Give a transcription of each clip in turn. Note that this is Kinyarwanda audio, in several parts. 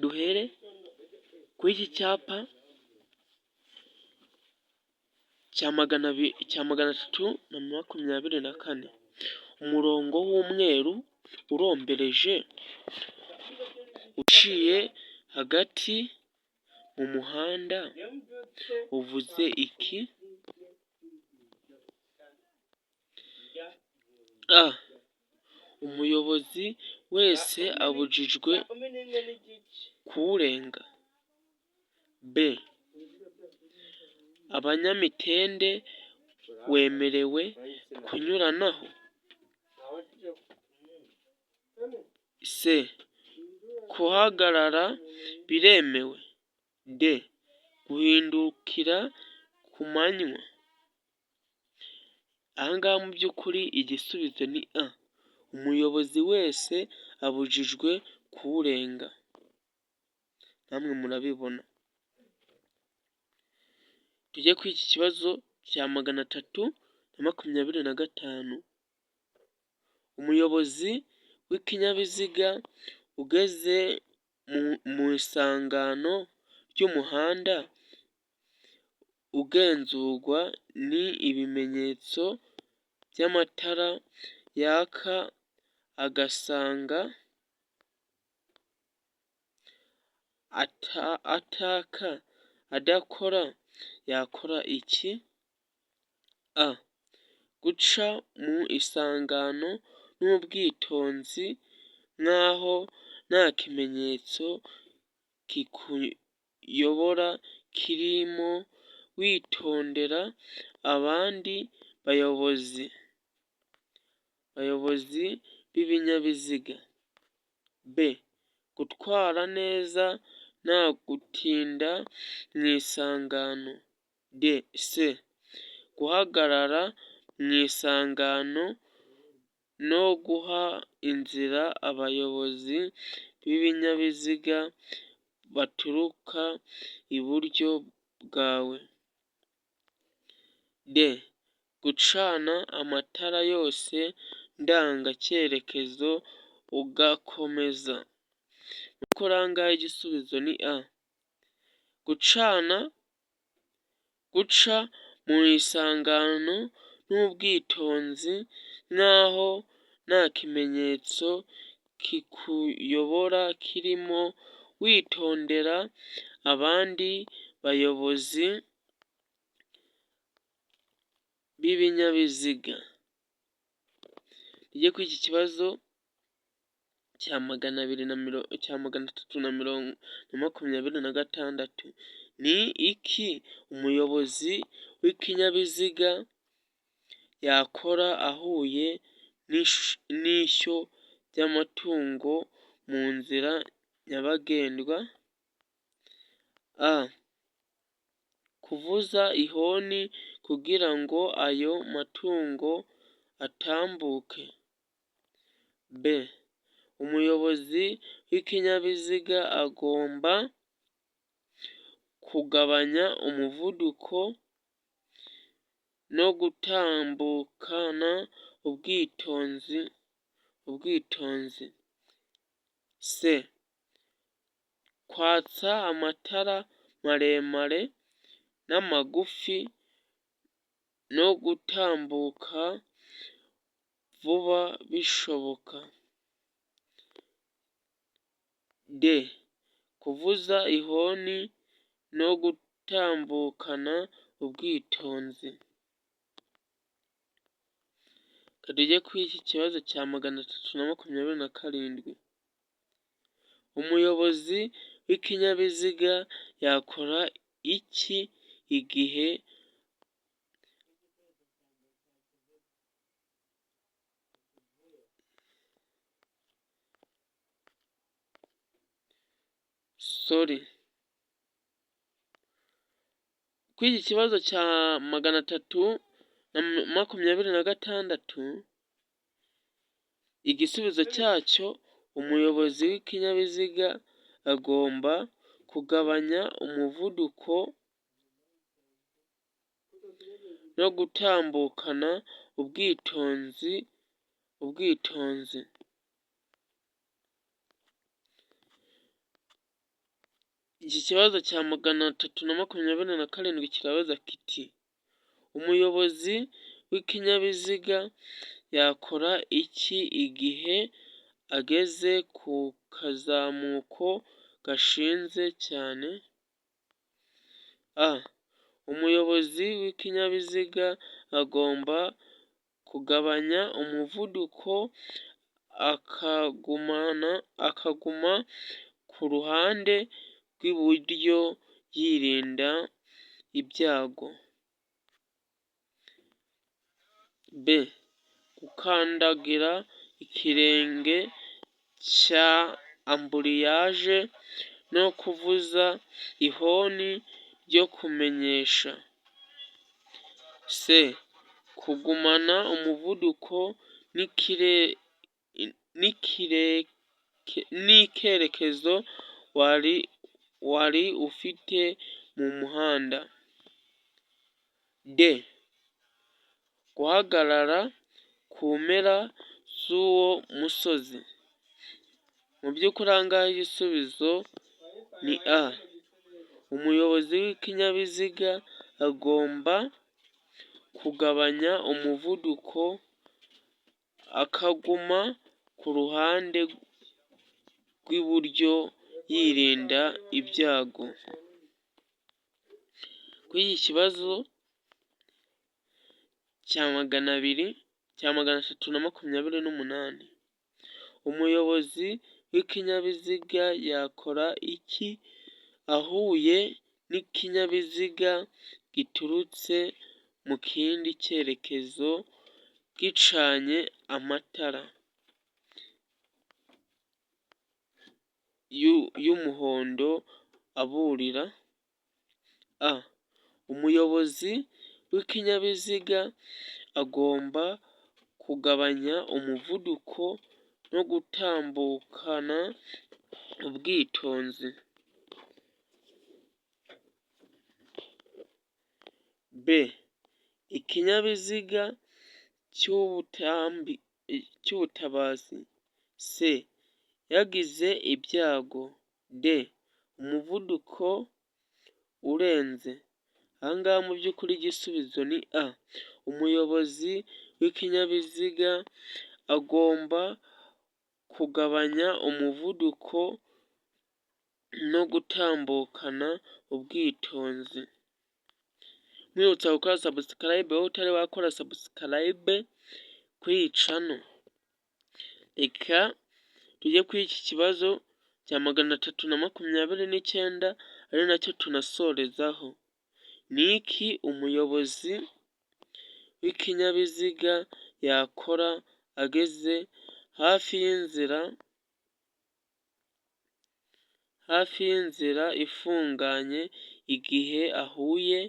Duhere kuri iki cyapa cya 324. Umurongo w'umweru urombereje uciye hagati mu muhanda uvuze iki? A. Umuyobozi wese abujijwe kuwurenga. B. Abanyamitende wemerewe kunyuranaho. C. Kuhagarara biremewe. D. Guhindukira ku manywa. Aha ngaha mu by'ukuri igisubizo ni A. Umuyobozi wese abujijwe kuwurenga. Namwe murabibona. Tujye kuri iki kibazo cya 325. Umuyobozi w'ikinyabiziga ugeze mu isangano ry'umuhanda ugenzurwa n'ibimenyetso by'amatara yaka agasanga ataka adakora yakora iki? A. Guca mu isangano n'ubwitonzi nk'aho nta kimenyetso kikuyobora kirimo, witondera abandi bayobozi b'ibinyabiziga. B. Gutwara neza nta gutinda mu isangano. C. Guhagarara mu isangano no guha inzira abayobozi b'ibinyabiziga baturuka iburyo bwawe. D. Gucana amatara yose ndangacyerekezo ugakomeza. Kuko aha ngaha igisubizo ni A. Gucana, guca mu isangano n'ubwitonzi nk'aho nta kimenyetso kikuyobora kirimo, witondera abandi bayobozi b'ibinyabiziga. Tujye kuri iki kibazo cya cya 326. Ni iki umuyobozi w'ikinyabiziga yakora ahuye n'ishyo ry'amatungo mu nzira nyabagendwa? A. Kuvuza ihoni kugira ngo ayo matungo atambuke. B. Umuyobozi w'ikinyabiziga agomba kugabanya umuvuduko no gutambukana ubwitonzi. C. Kwatsa amatara maremare n'amagufi no gutambuka vuba bishoboka. D. Kuvuza ihoni no gutambukana ubwitonzi. Tujye kuri iki kibazo cya 327. Umuyobozi w'ikinyabiziga yakora iki igihe sorry. Kuri iki kibazo cya 326, igisubizo cyacyo umuyobozi w'ikinyabiziga agomba kugabanya umuvuduko no gutambukana ubwitonzi. Iki kibazo cya 327 kirabaza kiti: "Umuyobozi w'ikinyabiziga yakora iki igihe ageze ku kazamuko gashinze cyane?" A. Umuyobozi w'ikinyabiziga agomba kugabanya umuvuduko, akaguma ku ruhande rw'iburyo yirinda ibyago. B. Gukandagira ikirenge cya embrayage no kuvuza ihoni ryo kumenyesha. C. Kugumana umuvuduko n'icyerekezo wari ufite mu muhanda. D. Guhagarara ku mpera z'uwo musozi. Mu by'ukuri aha ngaha igisubizo ni A. Umuyobozi w'ikinyabiziga agomba kugabanya umuvuduko, akaguma ku ruhande rw'iburyo yirinda ibyago. Kuri iki kibazo cya 200, cya 328, umuyobozi w'ikinyabiziga yakora iki ahuye n'ikinyabiziga giturutse mu kindi cyerekezo gicanye amatara y'umuhondo aburira? A. Umuyobozi w'ikinyabiziga agomba kugabanya umuvuduko no gutambukana ubwitonzi. B. Ikinyabiziga cy'ubutabazi. C. Yagize ibyago. D. Umuvuduko urenze. Aha ngaha mu by'ukuri igisubizo ni A. Umuyobozi w'ikinyabiziga agomba kugabanya umuvuduko no gutambukana ubwitonzi. Nkwibutsa gukora subscribe wowe utari wakora subscribe kuri iyi channel. Reka tujye kuri iki kibazo cya 329, ari nacyo tunasorezaho. Ni iki umuyobozi w'ikinyabiziga yakora ageze hafi y'inzira ifunganye igihe ahuye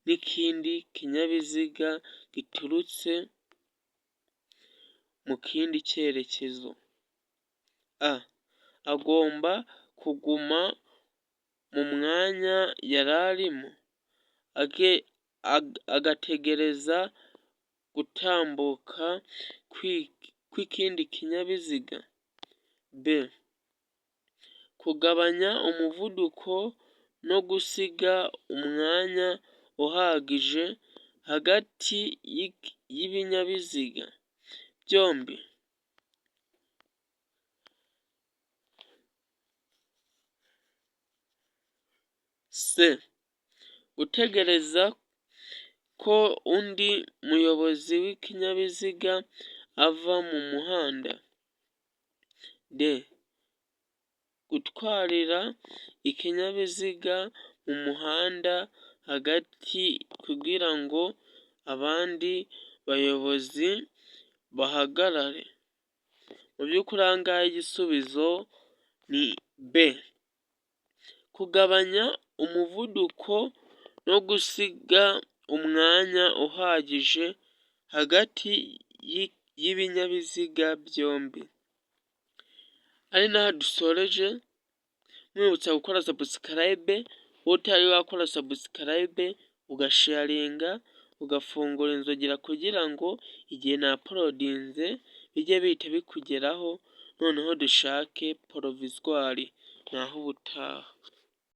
n'ikindi kinyabiziga giturutse mu kindi cyerekezo? A. Agomba kuguma mu mwanya yari arimo, agategereza gutambuka kw'ikindi kinyabiziga. B. Kugabanya umuvuduko no gusiga umwanya uhagije hagati y'ibinyabiziga byombi. C. Gutegereza ko undi muyobozi w'ikinyabiziga ava mu muhanda. D. Gutwarira ikinyabiziga mu muhanda hagati kugira ngo abandi bayobozi bahagarare. Mu by'ukuri aha ngaha igisubizo ni B. Kugabanya umuvuduko no gusiga umwanya uhagije hagati y'ibinyabiziga byombi. Ari naho dusoreje, nkwibutsa gukora subscribe, utari wakora subscribe, ugasharinga, ugafungura inzogera kugira ngo igihe na uploadinze bijye bihita bikugeraho, noneho dushake provisoire. Naho ubutaha.